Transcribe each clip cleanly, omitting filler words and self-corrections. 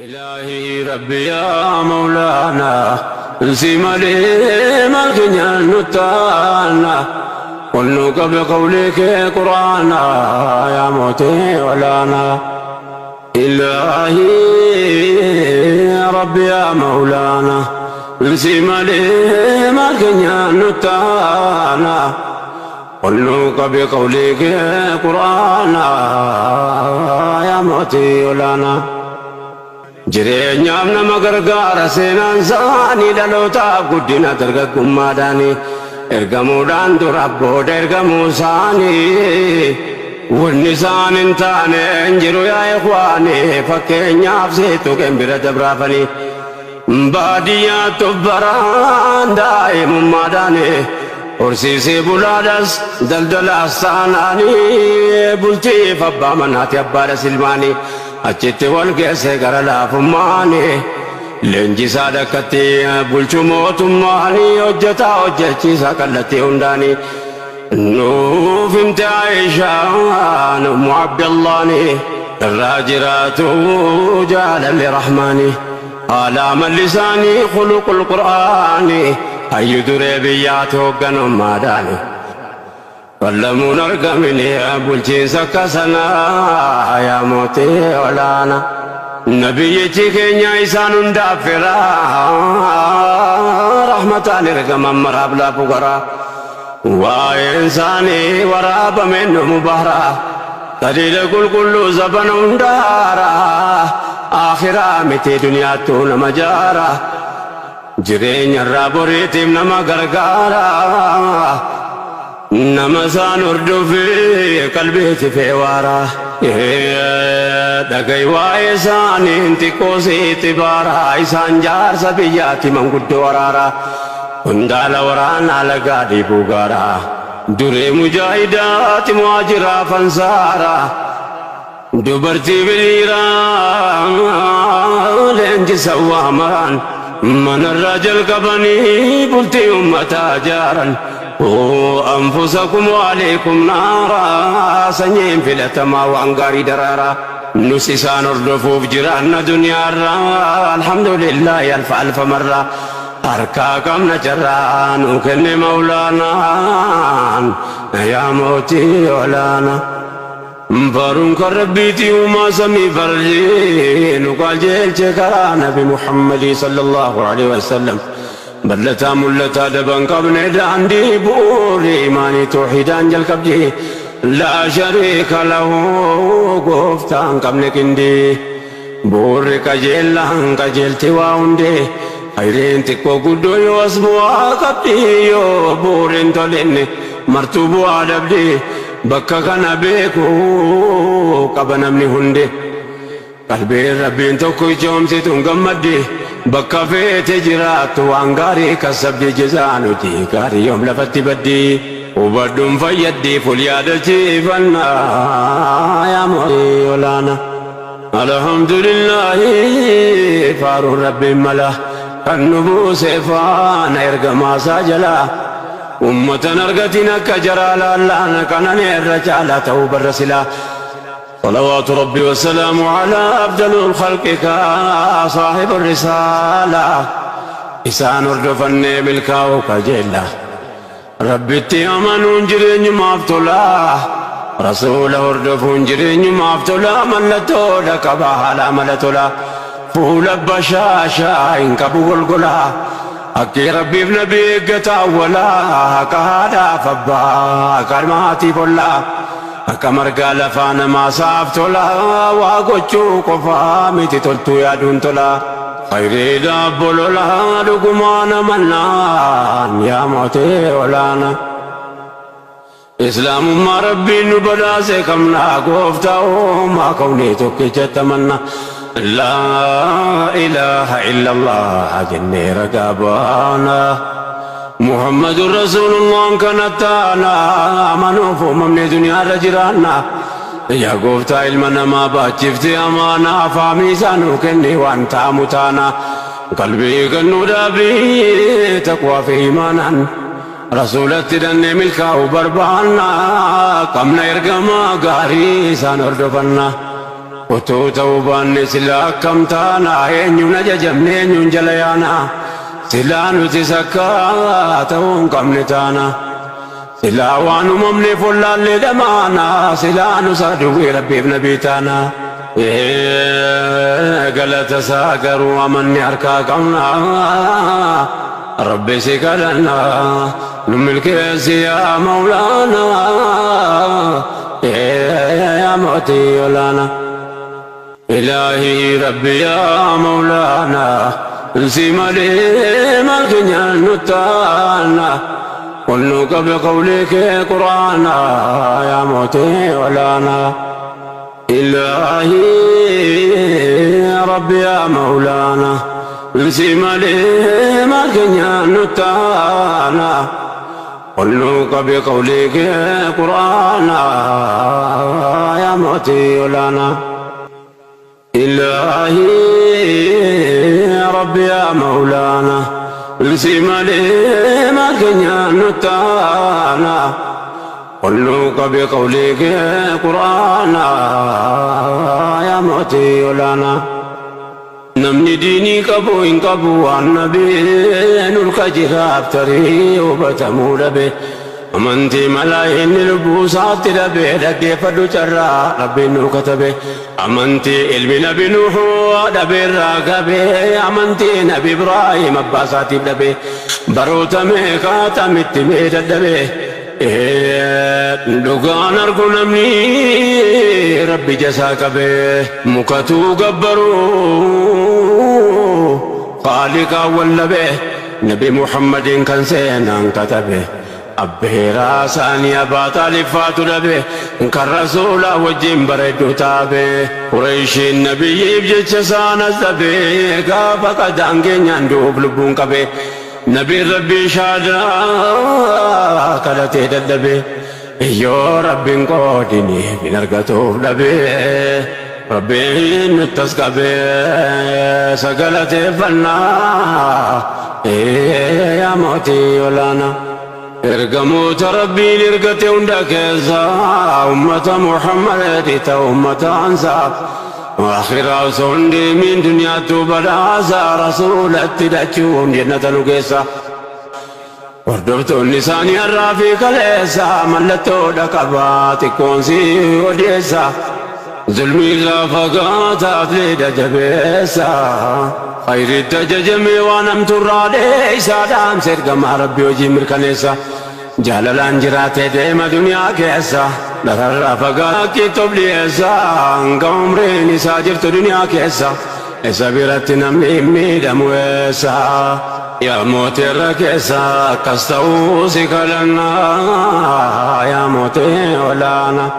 Ilaahii Rabbi yaa Mawlaanaa si malee maal keenyaan nu taana ol nu qabe qawlii kee quraanaa yaa mootii olaanaa. Ilaahii Rabbi yaa Mawlaanaa si malee maal keenyaan nu taana ol nu qabe qawlii kee quraanaa yaa mootii olaanaa. Jireenyaaf nama gargaara seenaan isaanii, dhalootaaf guddina dargaggummaadhaanii, ergamuudhaan dura booda ergamuu isaanii wanni isaan hin taane hin jiru yaa ikhwaanii. Fakkeenyaaf seetu bira dabraafanii baadiyyaatti of baraan daa'imummaadhaanii, horsiisee bulaadhas daldalaas taanaanii, bultiif abbaa manaati abbaadha silmaanii, achitti wal geesse gara laafummaanii, leenjisaa dhakkatti bulchu mootummaanii, hojjetaa hojjechiisaa kallattii hundaanii. Nuuf himte Aishaan Ummu Abdallaani, irraa jiraatu jaalalli rahmaani. Haala amalli isaanii khuluqul qur'aani, hayyu duree biyyaati hoogganummaadhaani. Fallamuun argamini bulchiinsa akka sanaa yaa mootii olaana. Nabiyyichi keenya isaan hundaaf firaa, rahmataan ergaman maraaf laafu garaa. Waa'een isaanii waraabame numu bahraa. Saliila qulqulluu zabana hundaaraa. Akhiraa miti duniyaattuu nama jaara. Jireenya irraa boriitiif nama gargaara. Nama isaan hordofee qalbiitti feewaara. Dhagai waa'ee isaanii xiqqoo sitti baara. Isaan jaarsa biyyaatti manguddoo waraara. Hundaala waraanaa lagaa dhiibuu gaara. Duree mujaahidaati muhaajiraa fansaara. Dubartii biriiraa leenjisa waamaraan manarraa jalqabanii bultii ummataa jaaran. Anfusakum waaleekum naaraa, sanyiin filatamaa waan gaarii daraaraa. Nus isaan hordofuuf jiraanna duniyaarraa, alhamdulillaahi alfa alfa marraa. Harkaa qabna carraa nu kenne mawlaanaan yaa mootii olaanaa. Baruun kan rabbiiti uumaa samii fardi, nu qajeelche karaa nabi Muhammadii sallallahu alaihi wasallam. Bal'ataa mul'ataa daban qabne daandii bu'uuri imaanii toohidaan jalqabdi. Laa shariika lahu, gooftaan qabne qindii. Bu'uurri qajeellaan qajeelti waa hundee. Hayriin xiqqoo guddoo yoo as bu'aa qabdi, yoo bu'uuriin tolinne martuu bu'aa dhabdi. Bakka kana beeku qaba namni hundi. Qalbiin rabbiin tokko ijoomsituun gammaddi. Bakka feete jiraattu waan gaarii kasabdi, jizaan hojii gaarii yoom lafatti baddi. Hubadhuun fayyaddi ful yaadachiifannaa yaa mootii olaana. Alhamdulillahi faaruun rabbiin mala, kan nu buuse faana ergamaasaa jalaa. Ummatan argatin akka jaraa laallaan kanan irra caalaa ta'uu barra silaa. صلوات ربي والسلام على أفضل الخلق صاحب الرسالة. إسان hordofannee milkaa'uu kajeella. Rabbitti amanuun jireenyumaaf tola. Rasuula hordofuun jireenyumaaf tola. Mallattoodha qaba haala amala tola. Fuula bashaashaa hin qabu golgola. Akki rabbiif nabi eeggata awwalaa. Akka haadhaaf abbaa, akka maatiif ollaa. Akka margaa lafaa namaa saaf tola. Waa gochuu qofaa miti, toltuu yaaduun tola. Khayriidhaaf bololaa dhugumaan amannaan yaa mootii olaana. Islaamummaa rabbiin nu badhaase qabnaa, gooftaa uumaa kawnii tokkichatti amanna. Laa ilaaha illallah jennee ragaa baana. Muhammadun Rasuulullaan kana taana, amanuuf uumamne duniyaarra jiraanna. Yaa gooftaa ilma namaa baachifte amaanaa, faamii isaa nuu kenni waan ta'amu taana. Qalbii kennuu dhaabii taqwaa fi imaanaan. Rasuulatti dannee milkaa'uu barbaanna, qabna ergamaa gaarii isaan hordofanna. Utuu ta'uu baanne silaa akkam taana? Eenyuun ajajamne, eenyuun jala yaana? Silaa nuti sakkaa ta'uu hin qabne taana. Silaa waan uumamneef wallaallee dhamaana. Silaa nus aduwwii Rabbiif nabii taana. Galata isaa garuu amanni harkaa qabna. Rabbi si kadhanna, nu milkeessi yaa Mawlaana, yaa mootii olaana. Ilaahii Rabbi yaa Mawlaana, si malee maal keenyaan nu taana? Ol nu qabe qawlii kee Quraana, yaa mootii olaana. Ilaahii Rabbi yaa Mawlaana, si malee maal keenyaan nu taana? Ol nu qabe qawlii kee Quraana, yaa mootii olaana. Ilaahii Rabbi yaa Mawlaana, si malee maal keenyaan nu taana? Ol nu qabe qawlii kee Quraana, yaa mootii olaana. Namni diinii qabu hin qabu waan nabeen ulka jiraaf tarii hubatamuu dhabe. Amantii malaa inni lubbuu isaatti dhabe, dhaggeeffadhu carraa Rabbiin nu katabe. Amantii ilmi Nabi Nuhuu dhabeerraa qabe, amantii Nabi Ibraahim abbaa isaatiif dhabe. Baroota meeqaatamitti mee dadhabe. Dhugaan argu namni Rabbi jasaa qabe, mukatuu gabbaruu Khaaliqaa wallabe. Nabi Muhammadin kan seenaan katabe, abbeeraa isaanii Abaa Xaaliffaatu dhabe, kan Rasuulaa wajjin bareeddu taabe. Qureeshiin nabiyyiif jecha isaan as dhabe, gaafa qadaan keenyaan du'uuf lubbuun qabe. Nabiin Rabbii shaadaa kadhatee dadhabe, yoo Rabbiin qoodiniif hin argatuuf dhabe. Rabbiin nutti as qabe, sagalateeffannaa yaa mootii olaanaa. Ergamoota Rabbiin ergate hunda keessa ummata Muhammad ta'u ummata ansaa. Akhiraa osoo hin deemin duniyaattu badhaasa, Rasuulatti hidhachuun jannata nu geessa. Hordoftoonni isaanii har'aa fi kaleessa mallattoodha qabaa xiqqoon si odeessa. Zulmii irraa fagaataa fiida jabeessa. Khayritti ajajamee waan hamturraa dheeysaa, dhaamsa ergamaa Rabbii hojii mirkaneessa. Jaalalaan jiraatee deema duniyaa keessa. Dhararraa fagaatti of dhiyeessa. Hanga umriin isaa jirtu duniyaa keessa. Isa biratti namni hin miidhamu eessa? Yaa mootii irra keessa, akkas ta'uu si kadhannaa, yaa mootii olaanaa.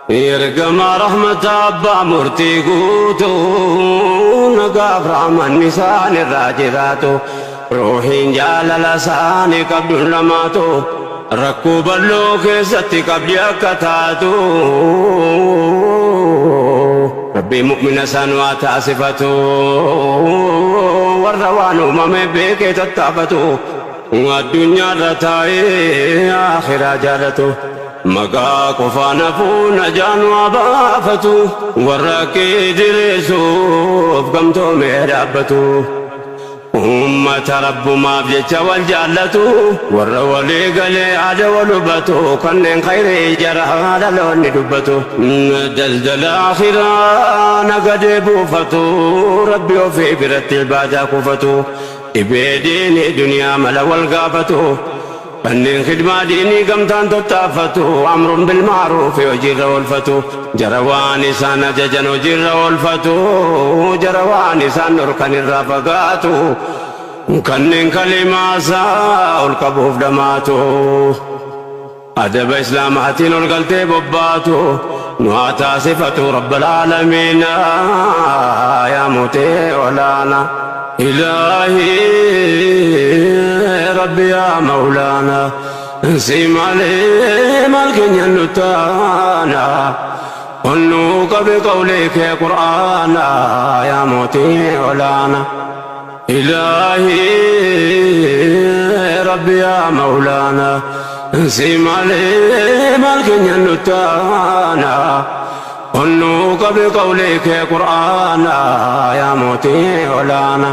Ergama rahmata abbaa murtii guutuu, nagaaf rahmanni isaan irraa jiraatu. Ruuhiin jaalala isaanii qabdu lamaatu rakkoo bal'oo keessatti qabdi akka taatu. Rabbii mu'mina isaan waa taasifatu, warra waan uumame beekee tattaafatu, addunyaarra taa'ee akhiraa jaalatu. Maqaa qofaan hafuu najaan waa baafatu, warra kee diriirsuuf gamtoomee dhaabbatu. Ummata Rabbumaaf jecha wal jaallatu, warra walii galee yaada wal hubatu, kanneen khayrii jara dhaloonni dubbatu. Daldala akhiraa nagadee buufatu, Rabbi ofii biratti ibaadaa kuufatu. Dhibee diinii duniyaa mala wal gaafatu. Kanneen khidmaa diinii gamtaan tattaafatu, amruun bilmaaruufi hojiirra oolfatu. Jara waan isaan ajajan hojiirra oolfatu, jara waan isaan dhorkan irraa fagaatu. Kanneen kalimaasaa ol qabuuf dhamaatu. Adaba Islaamaatiin ol galtee bobbaatu. Nu haa taasifatu Rabbal aalamiina, yaa mootii olaanaa. Ilaahii Rabbi yaa Mawlaana, si malee maal keenya nu taana? Ol nu qabe qawlee kee Qur'aana, yaa mootii olaanaa. Ilaahii Rabbi yaa Mawlaana, si malee maal keenya nu taana? Onnuu qabi qawlii kee Qur'aana yaa mootii olaana.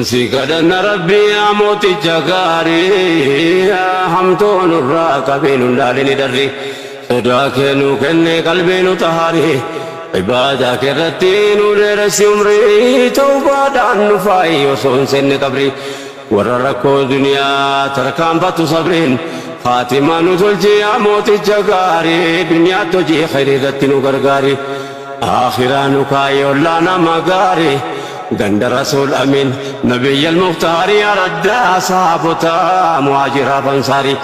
Si kadhanna Rabbii yaa mooticha gaarii, hamtuu nurraa qabii nun laalini darri. Sodaa kee nuu kenne qalbii nu xaharii, ibaadaa kee irratti nu dheeressi umrii, tawbaadhaan nu faayi osoo hin seenne qabrii. Warra rakkoo duniyaa tarkaanfatu sabriin Faatimaa nu tolchi yaa mooticha gaarii, duniyaatti hojii khayrii irratti nu gargaari. Akhiraa nu kaayi ollaa nama gaarii, ganda Rasuul Amiin Nabiyyal Mukhtaari, araddaa sahaabota muhaajiraaf ansaarii.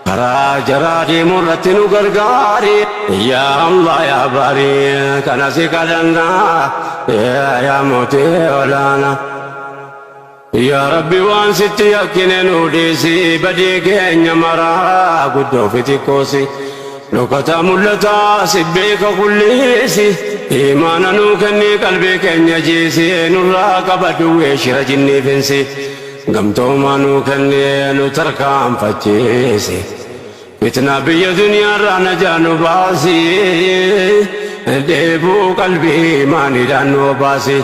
Karaa jaraa deemuu irratti nu gargaari. Yaa Allah yaa baarii kana si kadhannaa yaa mootii olaanaa. Yaa Rabbi waan sitti yakkine nuu dhiisi, badii keenya maraa guddoo fi xiqqoosi. Dhokataa mul'ataa si beeka kulliisi, imaana nuu kennii qalbii keenya jiisi, nurraa qaba duwwee shira jinnii finsi. Gamtoomaa nuu kennee nu tarkaanfachiisi. Fitnaa biyya duniyaarraa najaa nu baasi. Dheebuu qalbii imaaniidhaan nu obaasi.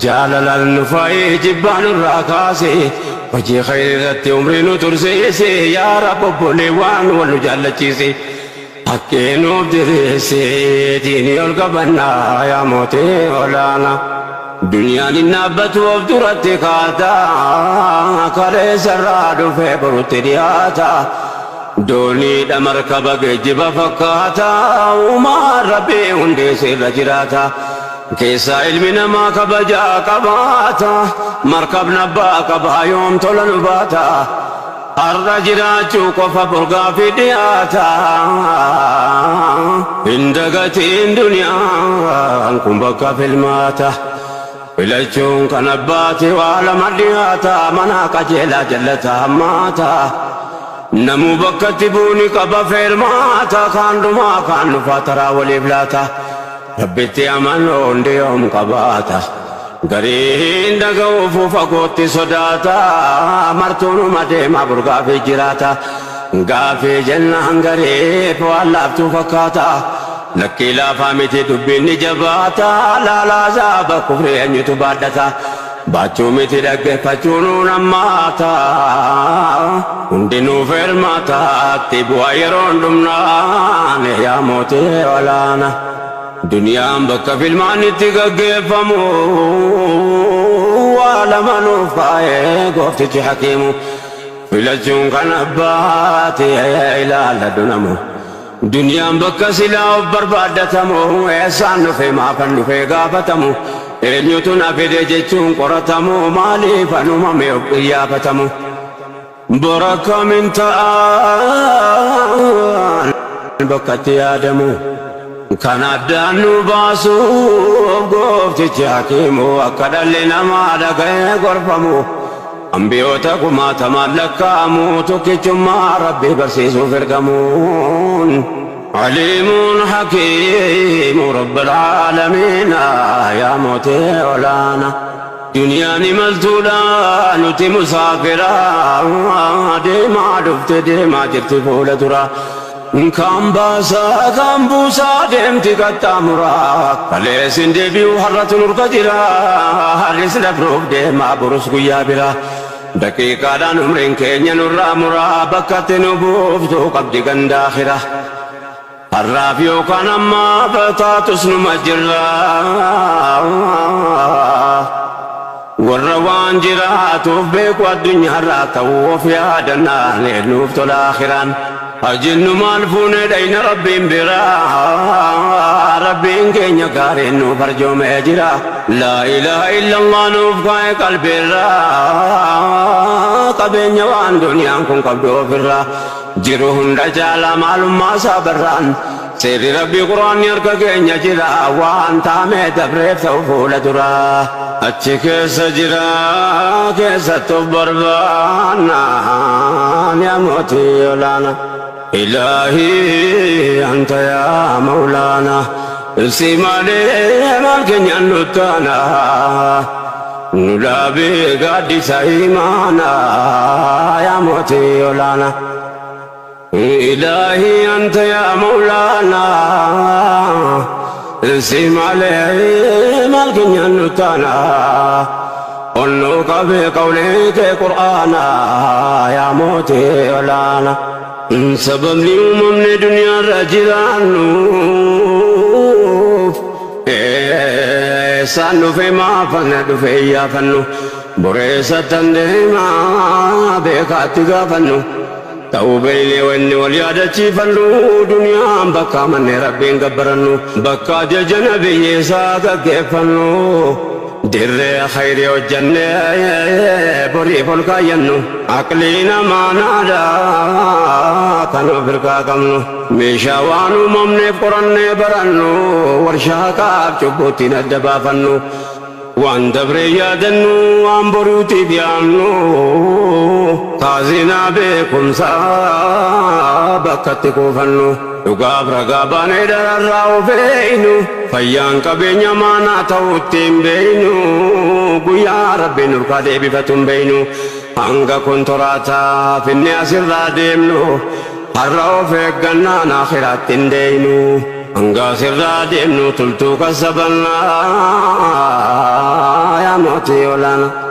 Jaalalaan nu faayi jibbaa nurraa kaasi. Hojii khayrii irratti umrii nu tursiisi. Yaa Rabb obboleewwan wal nu jaallachiisi. Haqqii nuuf diriirsi diinii ol qabannaa yaa mootii olaanaa. Duniyaan hin dhaabbatu of duratti kaata, kaleessa irraa dhufee borutti dhiyaata. Dooniidha markaba geejjiba fakkaata, uumaan Rabbii hundee irra jiraata. Keessaa ilmi namaa kabajaa qabaata, markabni abbaa qabaa yoom tola nu baata. Har'a jiraachuu qofa borgaafi dhiyaata. Hin dagatiin duniyaan kun bakka filmaata. Filachuun kan abbaati waa lama dhiyaata, mana qajeelaa jallata hammaata. Namuu bakkatti buuni qaba feermaata, kaan dhumaa kaan dhufaa taraa waliif laata. Rabbitti amanuu hundi yoom qabaata. Gariin dhaga'uuf fagootti sodaata, martuunuma deema burgaafii jiraata. Gaafii jennaan gariif waan laaftuu fakkaata. Lakkii laafaa miti dubbiin ni jabaata, laalaa zaaba kufrii eenyutu baadhata. Baachuu miti dhaggeeffachuu nuun hammaata. Hundinuu feermaata itti bu'aa yeroon dhumnaan yaa mootii olaana. Duniyaan bakka filmaan itti gaggeeffamu, waa lama nuuf kaa'ee gooftichi hakiimu. Filachuun kan abbaati ilaalladhu namu. Duniyaan bakka silaa of barbaaddatamu, eessaan dhufe maafan dhufe gaafatamu. Eenyutu na fide jechuun qoratamu, maaliif anumame of qiyyaafatamu. Bora kamin ta'an bakkatti yaadamu. Kan addaan nu baasuuf gooftichi hakiimu, akka dhalli namaa dhaga'ee gorfamu. Ambiyoota kumaatamaan lakkaa'amu, tokkichummaa Rabbii barsiisuuf ergamuun. Aliimuun hakiimu Rabbil aalamiina yaa mootii olaana. Duniyaan imaltuudha nuti musaafira, deemaa dhufte deemaa jirti fuula dura. Kaan baasaa kaan buusaa deemti qaxxaamuraa. Kaleessin deebi'u har'atu nurka jira, har'is dabruuf deemaa borus guyyaa bira. Daqiiqaadhaan umriin keenya nurraa muraa, bakkatti nu buuftu qabdi gandaakhira. Har'aaf yookaan ammaaf taatus numa jirra. Warra waan jiraatuuf beeku addunyaarraa ta'uu of yaadannaan nuuf tola akhiraan. Ajinnu maal fuunee dhayna Rabbiin biraa, Rabbiin keenya gaariin nuuf arjoomee jira. Laa ilaaha illallah nuuf kaa'e qalbiirraa, qabeenya waan duniyaan kun qabdu ofirraa. Jiru hunda caalaa maalummaa isaa barraan, seerri Rabbii Quraanni harka keenya jira, waan taamee dabreef ta'u fuula duraa. Achi keessa jira keessatti of barbaannaan yaa mootii olaana. Ilaahii anta yaa mawlaana, si malee maal keenyaan nuttaana. Nu dhaabee gaaddisa imaana yaa mootii olaana. إلهي أنت يا مولانا سمالي مالك ينتانا قلوك بقولك قرآنا يا موتي ولانا سبب لي من دنيا رجلانو سانو في ما فندو في يا فنو بريسة تندما بكاتغا فنو توبيني واني واليادتي فنو دنيا بكا من ربي قبرنو بكا جنبي ساقا كيفنو در خير والجنة بري فلكا ينو عقلنا ما نادا كانوا فرقا كمنو ميشاوانو ممني قرن برنو ورشاكا چبوتي ندبا فنو وان دبري يادنو وان بروتي بيانو تازينا بكم سابقتكو فنو dhugaaf ragaa baanee dararraa of eeynu fayyaan qabeenya maanaa ta'utti hin beeynu guyyaa rabbiin nurkaa deebifatu hin beeynu hanga kontoraataa finne asirraa deemnu har'a of eeggannaan akhiraatti hin deeynu hanga asirraa deemnu tultuu kasabannaa yaa mootii olaanaa.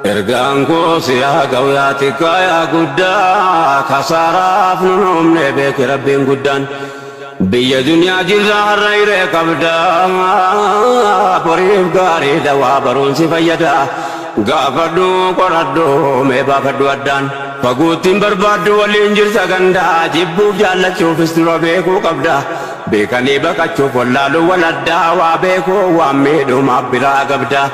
Ergaan koo si haa ga'u yaa xiqqaa yaa guddaa kasaaraaf nu humne beeki rabbiin guddaan biyya duniyaa jirra har'a hiree qabda boriif gaarii dawaa baruun si fayyada gaafadhu qoradhu mee baafadhu addaan faguuttiin barbaaddu waliin jirta gandaa jibbuuf jaallachuufis dura beekuu qabda beekanii baqachuuf wallaaluu waladdaa waa beekuu waan miidhumaaf biraa qabda.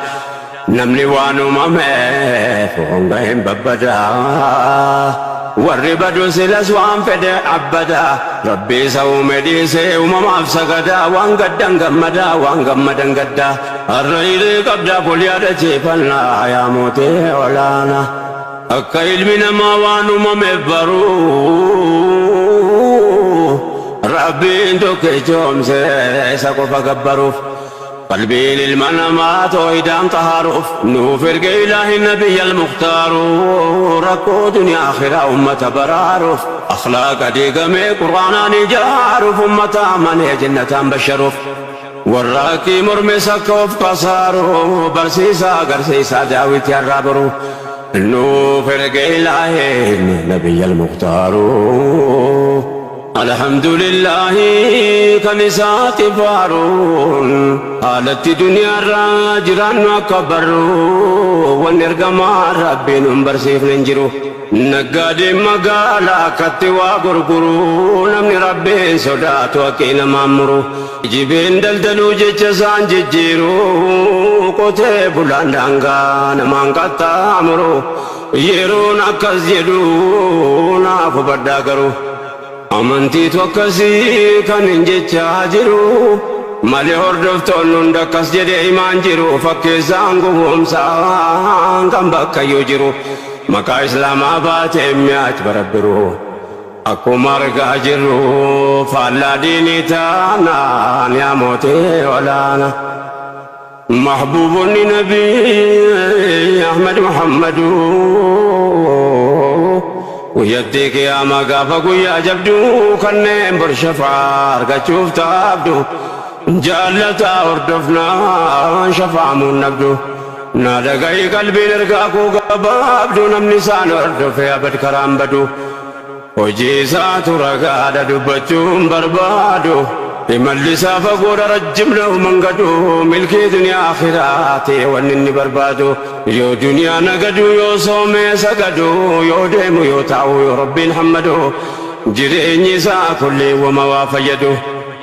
Namni waan uumameef honga hin babbadaa warri badu silas waan fedhe abbadaa rabbi isa uume dhiisee uumamaaf sagadaa waan gaddan gammadaa waan gammadan gaddaa har'a hiree qabdaa bol yaadachiifannaa yaa mootii olaanaa akka ilmi namaa waan uumameef baruu rabbiin tokkichoomsee isa qofa gabbaruuf قلبي للمنامات وإدام طهاروف نوفر إله النبي المختار ركو دنيا آخرة أمة براروف أخلاق ديقمي قرآن نجاروف أمة من جنة بشروف وراكي مرمسك وف قصارو برسيسا قرسيسا داويت يا نوفر إله النبي المختار الحمد لله كنسات فارون حالت دنيا راجران وكبرو ونرقما ربي نمبر سيف ننجرو نقاد مقالا كتوا غرغرو نمني ربي صدات وكيل مامرو جبين دلدلو جيجسان ججيرو قوتي بلان دانغان مانقطا يرون أكس جدو نافو بداغرو amantiitu akkasii kan hin jechaa jiru malee hordoftoonni hunda akkas jedhee himaan jiru fakkeessaan gowwoomsaan kan bakkayyuu jiru maqaa islaamaa baatee mi'aach barabbiru akkuma argaa jirru faallaa diinii taanaan yaa mootii olaanaa. محبوب النبي أحمد محمد ويديك يا مقافك ويا جبدو كنين برشفار كتشوف تابدو جالتا وردفنا شفا من نبدو نادقاي قلبي نرقاكو قبابدو نمنسان وردف يا بد كرام بدو وجيسات رقادة دبتشوم بربادو يملسا فقور رجم له من قدو ملكي دنيا آخراتي ونني بربادو يو دنيا نقدو يو صومي سقدو يو ديمو يو تعو يو ربي محمدو جريني سا كل وما وافيدو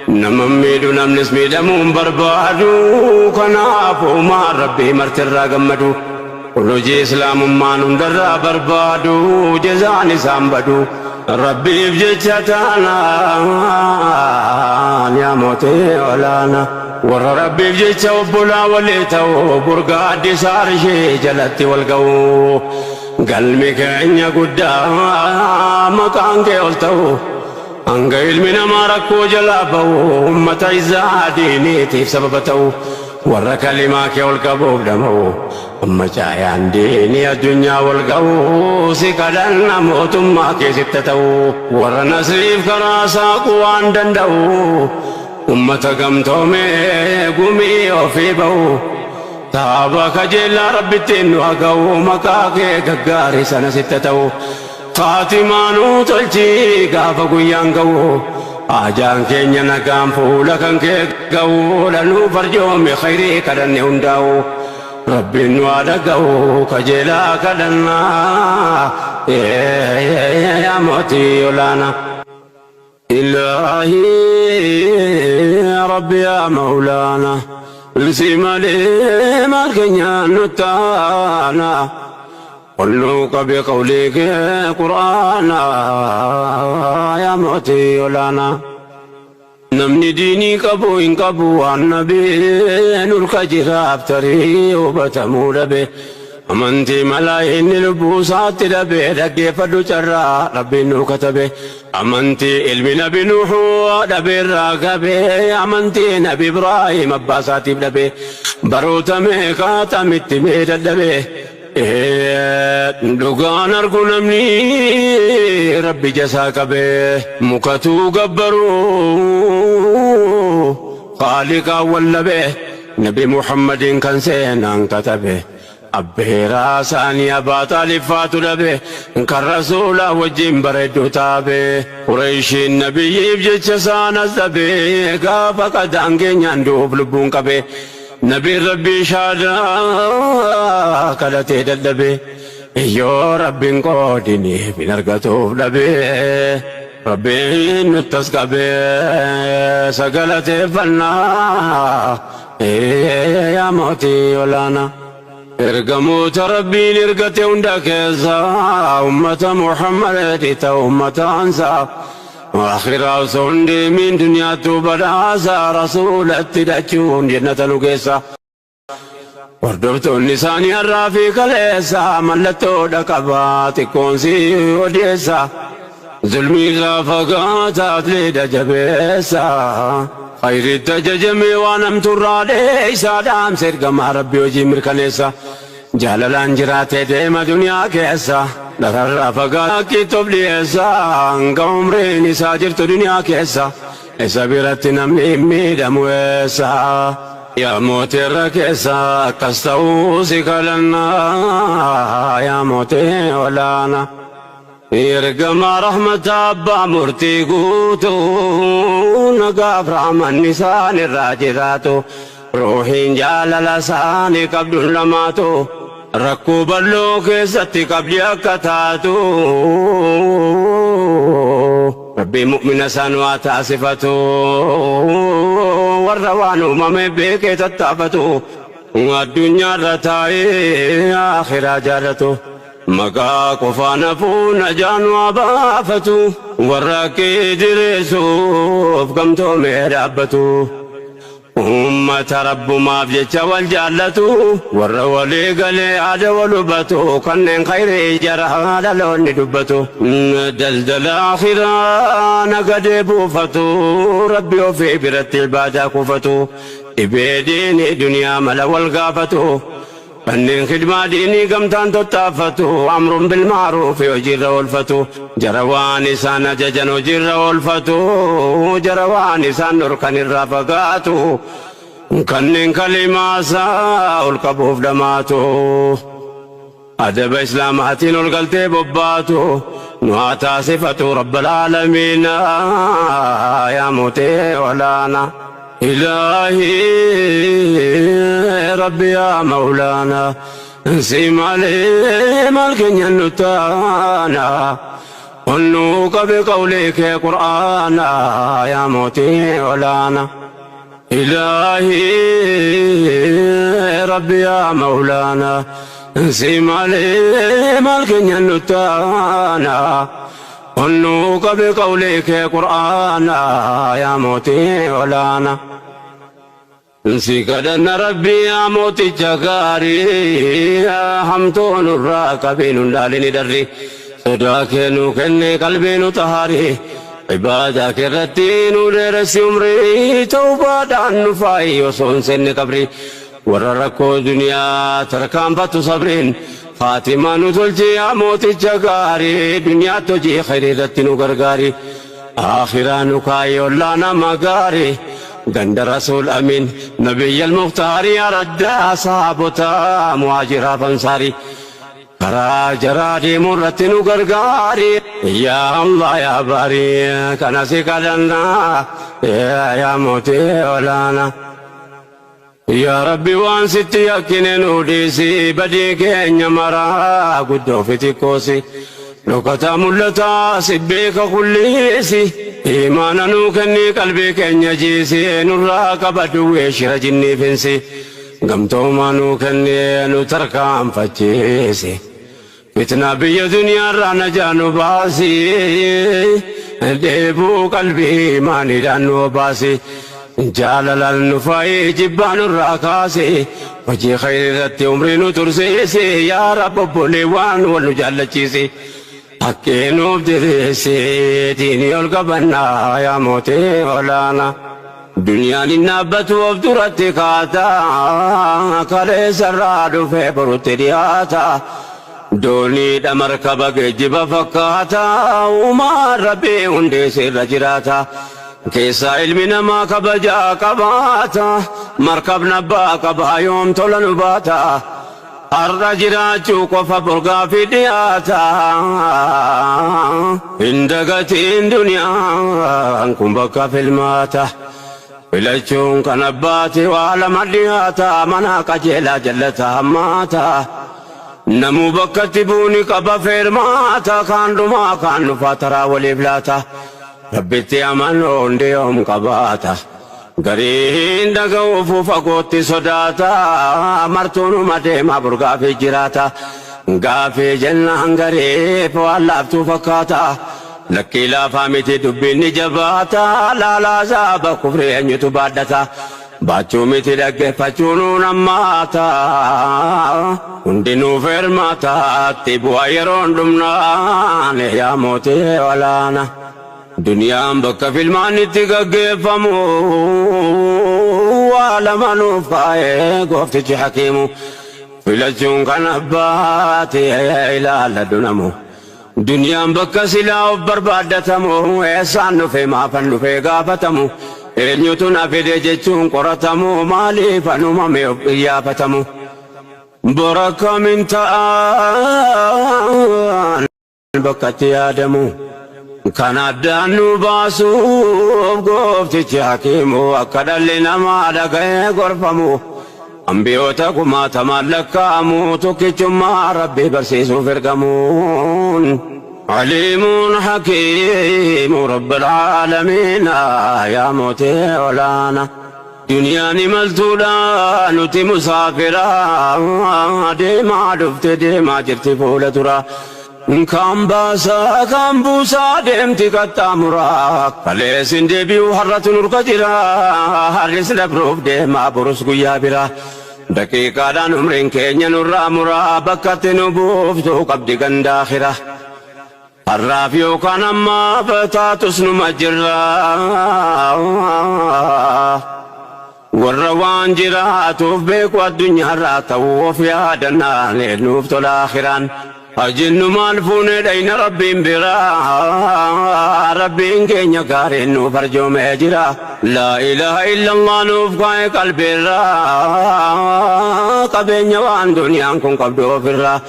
نمميدو نمنس ميدمون بربادو كنافو ما ربي مرتر قمدو كل جي اسلام ما نندر بربادو جزاني سامبدو ربي بجتانا يا موتي ولانا ور ربي بجتا وبلا وليتو برقاد صار شي جلتي والقو قلبي كأني قدام مكان قلتو أنقيل من أمارك وجلابو أمة عزاديني تيف سببتو Warra kalimaa kee ol qabuuf dhama'u, amma caayaan diinii addunyaa wal ga'u, si kadhanna mootummaa keessitti ta'u, warra nasriif karaa saaquu waan danda'u, ummata gamtoomee gumii ofii ba'u. Taaba kajeellaa rabbittiin nu haga'u, maqaa kee gaggaarii sana sitti ta'u. Faatimaanuu tolchii gaafa guyyaan ga'u. Ajaan keenya nagaan fuula kan kee ga'u, lanuu farjoome khayrii kadhanne hundaa'u. Rabbiin nu haa dhaga'u kajeelaa kadhannaa, yaa mootii olaanaa. إلهي ربي يا مولانا، لسي مالي مالكنيا نتانا، قلوك بقولك قرآنا، يا موتي ولانا. Namni diinii qabu hin qabu waan nabee nurka jiraaf tarii hubatamuu dhabe. Amantii malaa inni lubbuu isaatti dhabe, dhaggeeffadhu carraa rabbiin nu katabe. Amantii ilmi nabi Nuhuu dhabeerraa gabe, amantii nabi Ibraahim abbaa isaatiif dhabe. Baroota meeqaatamitti mee dadhabe. Dhugaan argu namni rabbi jasaa qabe, mukatuu gabbaruu qaaliqaa wallabe, nabi Muhammadin kan seenaan katabe. Abbeeraa isaanii abbaa xaaliffaatu dhabe, kan rasuulaa wajjin bareeddu taabe. Qureeshiin nabiyyiif jecha isaan as dhabe, gaafa qadaan keenyaan du'uuf lubbuun qabe. Nabiin rabbii shaadaa kadhatee dadhabe. Yoo rabbiin qoodiniif hin argatuuf dhabe. Rabbiin nuttas qabe sagalateeffannaa, yaa mootii olaanaa. Ergamoota rabbiin ergate hunda keessa ummata Muhammad ta'u ummata ansaa. Akhiraa osoo hin deemin duniyaattu badhaasa, rasuulatti dhachuun jannata nu geessa. Hordoftoonni isaanii har'aa fi kaleessa mallattoodha qabaa xiqqoon si odeessa. Zulmii irraa fagaataa atleedha jabeessa. Khayritti ajajamee waan hamtuurraa dheeysaa, dhaamsa ergamaa rabbii hojii mirkaneessa. Jaalalaan jiraatee deema duniyaa keessa. Lafarraa fagaatee dhiyeessa, hanga umriin isaa jirtu duniyaa keessa. Isa biratti namni hin miidhamu eessa. Yaa mootii keessa akkas ta'uu si kadhannaa, yaa mootii olaanaa. Ergamaa rahmata abbaa murtii guutuu, nagaaf rahmanni isaan irraa jiraatu. Ruuhiin jaalala isaanii qabduun lamaatu, rakkoo bal'oo keessatti qabdi akka taatu. Rabbii mu'mina isaan waa taasifatu, warra waan uumame beekee tattaafatu, addunyaarra taa'ee akhiraa jaalatu. Maqaa qofaan hafuu najaan waa baafatu, warra kee jireessuuf gamtoomee dhaabbatu. Ummata rabbumaaf jecha wal jaallatu, warra walii galee aada wal hubatu, kanneen khayrii jara dhaloonni dubbatu. Daldala akhiraa nagadee buufatu, rabbi ofii biratti ibaadaa kuufatu, dhibee diinii duniyaa mala wal gaafatu. Kanneen khidmaa diinii gamtaan tottaafatu, amruun bilmaaruufi hojiirra oolfatu, jara waan isaan ajajan hojiirra oolfatu, jara waan isaan dhorkan irraa fagaatu, kanneen kalimaasaa ol qabuuf dhamaatu. Adaba islaamaatiin ol galtee bobbaatu nu haa taasifatu rabbal aalamiina, yaa mootii olaanaa. إلهي ربي يا مولانا، سيمالي مالك نتانا، قلوك بقولك قرآنا، يا موتي ولانا. إلهي ربي يا مولانا، سيمالي مالك نتانا، قلوك بقولك قرآنا، يا موتي ولانا. Si kadhanna rabbii yaa mooticha gaarii, hamtuu nurraa qabii nun dhaalini darri, sodaa kee nu kenne qalbii nu tahaari, ibaadaa keerratti nu dheeressi umrii, tawbaadhaan nu faayi osoo hin seenne qabri. Warra rakkoo duniyaa tarkaanfatu sabriin Faatimaa nu tolchi yaa mooticha gaarii, duniyaatti hojii khayrii irratti nu gargaari. Akhiraa nu kaayi ollaa nama gaarii, ganda Rasuul Amiin Nabiyyal Muktaarii, araddaa sahabotaa muhaajiraaf ansaarii. Karaa jaraa deemuu irratti nu gargaari. Yaa Allah yaa baarii kana si kadhannaa yaa mootii olaanaa. Yaa Rabbi waan sitti yakkine nu dhiisi, badii keenya maraa guddoo fi xiqqoosi. Dhokataa mul'ataa si beeka kulliisi. Imaana nuu kennii qalbii keenya jiisi, nurraa qaba duwwee shira jinnii finsi. Gamtoomaa nuu kennee nu tarkaanfachiisi. Fitnaa biyya duniyaarraa najaa nu baasi. Dheebuu qalbii imaaniidhaan nu obaasi. Jaalalaan nu faayi jibbaa nurraa kaasi. Hojii khayrii irratti umrii nu tursiisi. Yaa Rabbi obboleewwan wal nu jaallachiisi. Haqqii nuuf diriirsi diinii ol qabannaa yaa mootii olaanaa. Duniyaan hin dhaabbatu of duratti kaata, kaleessarraa dhufee borutti dhiyaata. Dooniidha markaba geejjiba fakkaata, uumaan Rabbii hundeesse irra jiraata. Keessaa ilmi namaa kabajaa qabaata, markabni abbaa qabaa yoom tola nu baata. Har'a jiraachuu qofa bor gaaffii dhiyaata. Hin dagatiin duniyaan kun bakka filmaata. Filachuun kan abbaati waa lama dhiyaata, mana qajeelaa jallata hammaata. Namuu bakkatti buuni qaba feermaata, kaan dhumaa kaan dhufaa taraa waliif laata. Rabbitti amanuu hundi yoom qabaata. Gariin dhaga'uufuu fagootti sodaata, martuunuma deemaa bor gaafii jiraata. Gaafii jennaan gariif waan laaftuu fakkaata. Lakkii laafaa miti dubbiin ni jabaata, laalaa zaaba kufrii eenyutu baadhata. Baachuu miti dhaggeeffachuu nuun hammaata. Hundinuu feermaata itti bu'a yeroon dhumnaan yaa mootii olaana. Duniyaan bakka filmaan itti gaggeeffamu, waa lama nuuf kaa'ee gooftichi hakiimu. Filachuun kan abbaati ilaalladhu namu. Duniyaan bakka silaa of barbaaddatamu, eessaan dhufe maafan dhufe gaafatamu. Eenyutu na fide jechuun qoratamu, maaliif an uumame of qiyyaafatamu. Bor akkamiin ta'an bakkatti yaadamu. Kan addaan nu baasuuf gooftichi hakiimu, akka dhalli namaa dhaga'ee gorfamu. Ambiyoota kumaatamaan lakkaa'amu tokkichummaa Rabbii barsiisuuf ergamuun. Aliimuun hakiimu Rabbil aalamiina yaa mootii olaana. Duniyaan imaltuudha nuti musaafira, deemaa dhufte deemaa jirti fuula dura. Kaan baasaa kaan buusaa deemti qaxxaamuraa. Kaleessin deebi'u har'atu nurka jira, har'is dabruuf deemaa borus guyyaa bira. Daqiiqaadhaan umriin keenya nurraa muraa, bakkatti nu buuftu qabdi gandaakhira. Har'aaf yookaan ammaaf taatus numa jirra. Warra waan jiraatuuf beeku addunyaarraa ta'uu of yaadannaan nuuf tola akhiraan. Hajinnu maal fuunee dhayna Rabbiin biraa, Rabbiin keenya gaariin nuuf arjoomee jira. Laa ilaaha illallah nuuf kaa'e qalbiirraa, qabeenya waan duniyaan kun qabdu ofirraa.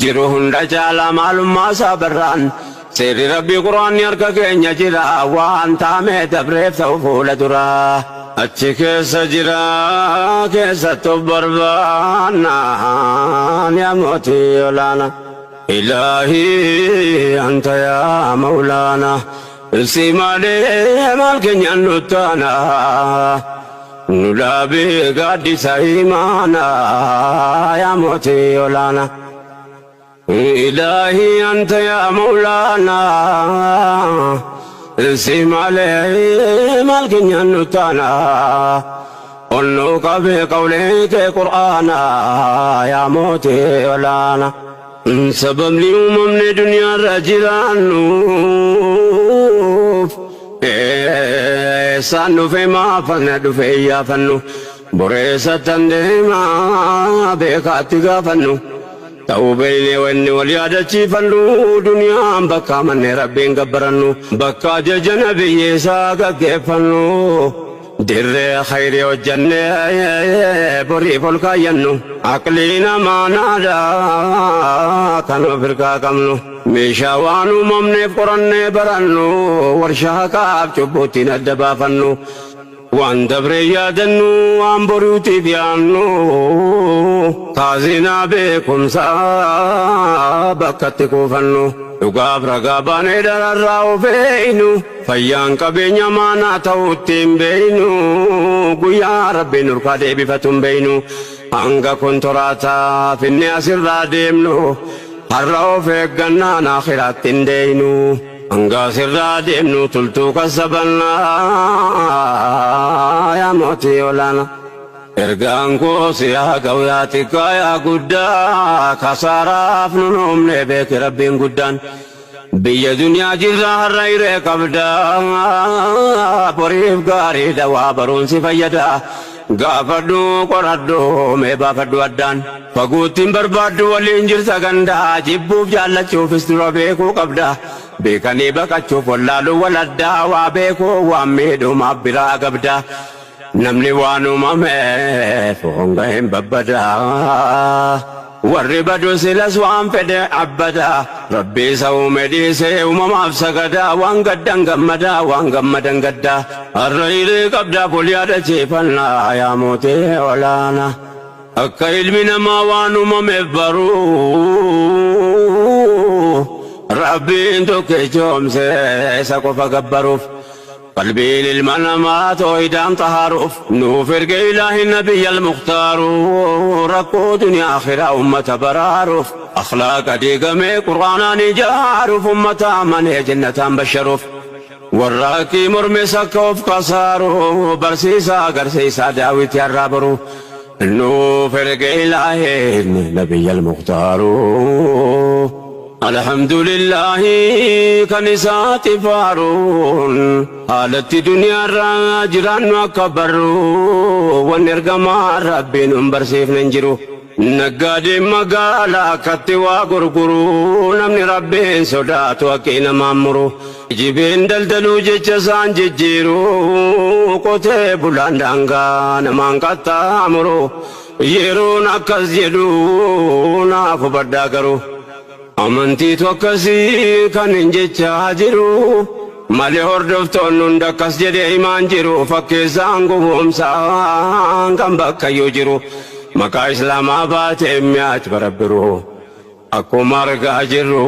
Jiru hunda caalaa maalummaa isaa barraan, seerri Rabbii Quraanni harka keenya jira, waan taamee dabreef ta'u fuula duraa. Achi keessa jira keessatti of barbaannaan yaa mootii olaana. Ilaahii anta yaa mawlaana. Si malee maal keenyaan nuttaana. Nu dhaabee gaaddisa imaana yaa mootii olaana. Ilaahii anta yaa mawlaana. Si malee maal keenyaan nuttaana. Onnuu qabee qawlee kee Qur'aana yaa mootii olaana. Sababni uumamne duniyaarra jiraannuuf, eessaan dhufe maafan dhufe iyyaafannu. Boreessattan deemaa beekaatti gaafannu. Ta'uu beeynee wanni wal yaadachiifannu duniyaan bakka mannee Rabbiin gabbarannu bakka ajaja nabiyyeessaa gaggeeffannu dirree khayrii hojjannee boriif ol kaayyannu aqlii namaa naadaa kan of hirkaa qabnu meeshaa waan uumamneef qorannee barannu warshaa haqaaf cubbuuttiin adda baafannu waan dabree yaadannu waan boriitiif yaannu kaazinaa beekumsaa bakkatti kuufannu dhugaaf ragaa baanee dararraa of eeynu fayyaan qabeenya maanaa ta'utti hin beeynu guyyaa Rabbiin nurkaa deebifatu hin beeynu hanga kontoraataa finne asirraa deemnu har'a of eeggannaan akhiraatti hin deeynu. Hanga asirraa deemnu tultuu kasabannaa yaa mootii olaana. Ergaan koo si haa ga'u yaa xiqqaa yaa guddaa kasaaraaf nun uumne beeki Rabbiin guddaan. Biyya duniyaa jirraa har'a hiree qabdaa boriif gaariidha waa baruun si fayyada. Gaafadhu qoradhu mee baafadhu addaan. Faguuttiin barbaaddu waliin jirta gandaa jibbuuf jaallachuufis dura beekuu qabda. Beekanii baqachuuf wallaaluu waladdaa waa beekuu waan miidhumaaf biraa qabda. Namni waan uumameef honga hin babbadaa. Warri badu silas waan fedhe abbadaa. Rabbi isa uume dhiisee uumamaaf sagadaa. Waan gaddan gammadaa waan gammadan gaddaa. Har'a hiree qabdaa ful yaadachiifannaa yaa mootii olaanaa. Akka ilmi namaa waan uumameef baruu Rabbiin tokkichoomse isa qofa gabbaruuf qalbiin ilma namaa toohidaan xahaaruuf nuuf erge ilaahi nabiyya almukhtaaru rakkoo duniyaa akhiraa ummata baraaruuf akhlaaqa diigamee qur'aanaan ijaaruuf ummata amanee jannataan basharuuf warra haqqii mormes akka of kasaaru barsiisaa agarsiisaa daawiti har'aa boru nuuf erge ilaahi nabiyya almukhtaaru. Alhamdulillahi kan isaati faaruun haalatti duniyaarraa jiraannu akka barru wanni ergamaa Rabbiin nun barsiifne hin jiru. Naggaadeen magaalaa akkatti waa gurguru namni Rabbiin sodaatu haqqii namaan muru. Jibeen daldaluu jecha isaan jijjiiru qotee bulaan daangaa namaan qaxxaamuru yeroon akkas jedhu naaf hubadhaa garuu. Amantiitu akkasii kan hin jechaa jiru malee hordoftoonni hunda akkas jedhee himaan jiru fakkeessaan gowwoomsaan kan bakkayyuu jiru maqaa islaamaa baatee mi'aach barabbiru akkuma argaa jirru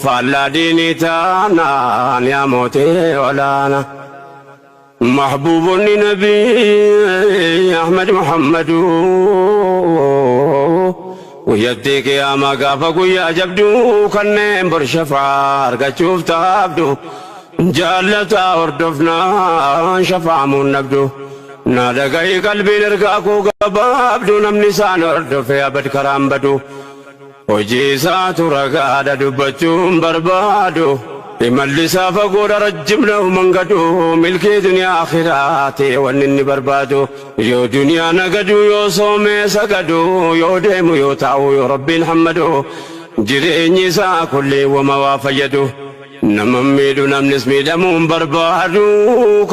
faallaa diinii taanaan yaa mootii olaana. Mahbuubonni Nabii Ahmad Muhammadu guyyattii qiyaamaa gaafa guyyaa jabduu kanneen bor shafaa argachuuf taabdu jaallataa hordofnaan shafaamuun nabdu. Na dhaga'i qalbiin ergaa koo gabaabdu namni isaan hordofe abad karaan badu. Hojii isaatu ragaadha dubbachuun barbaadu. Imalli isaa fagoodha rajjibna mangadu milkii duniyaa akhiraati wanni inni barbaadu. Yoo duniyaa nagadu yoo soomee sagadu yoo deemu yoo taa'u yoo Rabbiin hammadu jireenyi isaa kulli wama waa fayyadu. Nama miidhu namnis miidhamuun barbaadu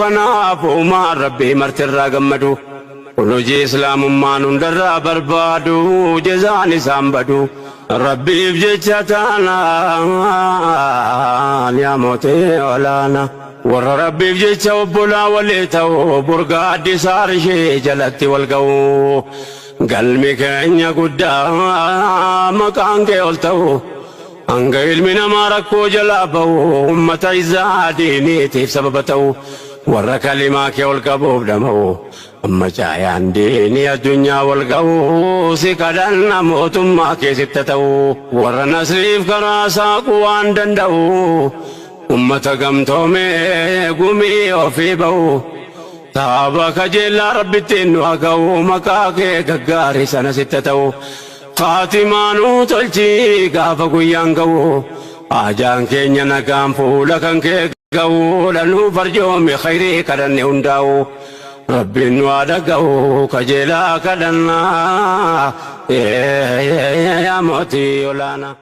kanaaf uumaan Rabbii martirraa gammadu. Kun hojii islaamummaan hundarraa barbaadu jezaan isaan badu. Rabbiif jecha taanaan yaa mootii olaana. Warra Rabbiif jecha obbolaa walii ta'u burgaa addisaa ishee jalatti wal ga'u. Galmi keenya guddaa maqaan kee ol ta'u. Hanga ilmi namaa rakkoo jalaa ba'u ummata isaa diiniitiif sababa ta'u. Warra kalimaa kee ol qabuuf dhama'u. Amma caayaan diinii addunyaa wal ga'u si kadhanna mootummaa keessitti ta'u. Warra nasriif karaa saaquu waan danda'u. Ummata gamtoomee gumii ofii ba'u. Taaba kajeellaa Rabbittiin nu haa ga'u maqaa kee gaggaarii sana sitti ta'u. Faatimaanuu tolchii gaafa guyyaan ga'u. Ajaan keenya nagaan fuula kan kee ga'u dhanuu farjoomi khayrii kadhanne hundaa'u. Rabbiin nu haa dhaga'u kajeelaa kadhannaa, yaa mootii olaanaa.